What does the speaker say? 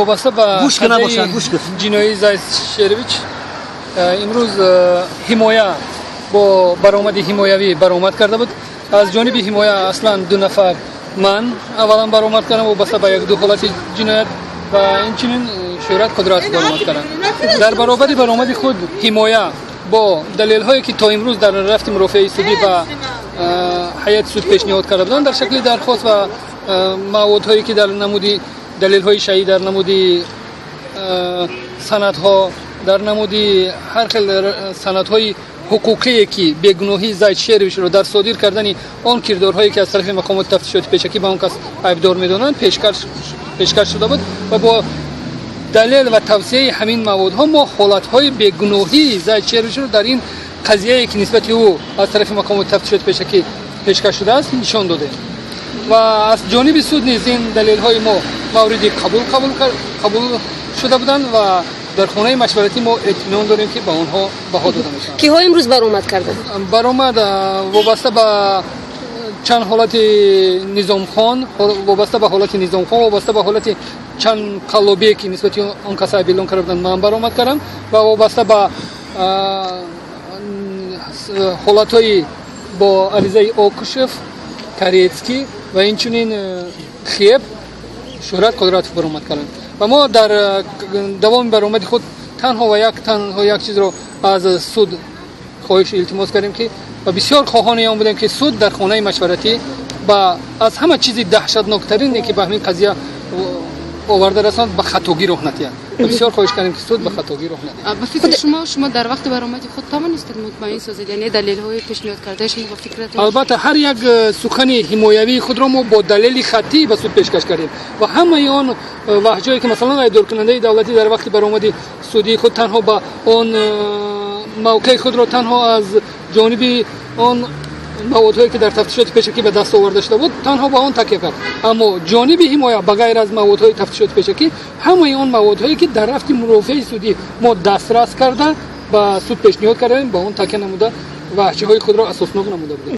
Вобаста ба Гӯш ки набошад, гӯш ки. Ҷиноии Зайд Шерович, имрӯз ҳимоя бо баромади ҳимоявӣ баромад карда буд. Аз ҷониби ҳимоя аслан ду нафар, ман аввалан баромад кардам вобаста ба як-ду ҳолати ҷиноят ва инчунин Шӯҳрат Қудратов баромад кардам. Дар баробари баромади худ ҳимоя бо далелҳое, ки то имрӯз дар рафти мурофиаи судӣ ба ҳайати суд пешниҳод карда буданд дар шакли дархост ва маводҳое, ки дар намуди далелҳои шаҳӣ, дар намуди санадҳо, дар намуди ҳар хел санадҳои ҳуқуқие, ки бегуноҳии Зайд Шеровичро дар содир кардани он кирдорҳое, ки аз тарафи мақомоти тафтишоти пешакӣ ба он кас айбдор медонанд, пешкаш шуда буд ва бо далел ва тавсияи ҳамин маводҳо мо ҳолатҳои бегуноҳии Зайд Шеровичро дар ин қазияе, ки нисбати ӯ аз тарафи мақомоти тафтишоти пешакӣ пешкаш шудааст, нишон додем. Ва аз ҷониби суд низ ин далелҳои мо мавриди қабул шуда буданд ва дар хонаи машваратӣ мо эътимон дорем, ки ба онҳо баҳо дода мешаванд. Киҳо имрӯз баромад карданд? Баромад вобаста ба чанд ҳолати Низомхон, вобаста ба ҳолати Низомхон, вобаста ба ҳолати чанд қаллобие, ки нисбати он каса айбдор карда буданд, ман баромад кардам ва вобаста ба ҳолатҳои бо аризаи Окушев, Карецкий ва инчунин Хеб Шӯҳрат Қудратов баромад карданд. Ва мо дар давоми баромади худ танҳо як чизро аз суд хоҳишу илтимос кардем, ки ва бисёр хоҳони он будем, ки суд дар хонаи машваратӣ ба аз ҳама чизи даҳшатноктарине, ки ба ҳамин қазия оварда расонд, ба хатогӣ роҳ надиҳад. Бисёр хоҳиш кардем, ки суд ба хатогӣ роҳ надиҳад. Ба фикри шумо, шумо дар вақти баромади худ тавонистед мутмаин созед, яъне далелҳои пешниҳод кардаи шумо ба фикратон? Албатта, ҳар як сухани ҳимоявии худро мо бо далели хаттӣ ба суд пешкаш кардем ва ҳамаи он ваҳҷое, ки масалан айбдоркунандаи давлатӣ дар вақти баромади судии худ танҳо ба он мавқеи худро танҳо аз ҷониби он маводҳое, ки дар тафтишоти пешакӣ ба даст оварда шуда буд, танҳо ба он такя кард, аммо ҷониби ҳимоя ба ғайр аз маводҳои тафтишоти пешакӣ ҳамаи он маводҳое, ки дар рафти мурофиаи судӣ мо дастрас карда ба суд пешниҳод кардем, ба он такя намуда ваҳчиҳои худро асоснок намуда будем.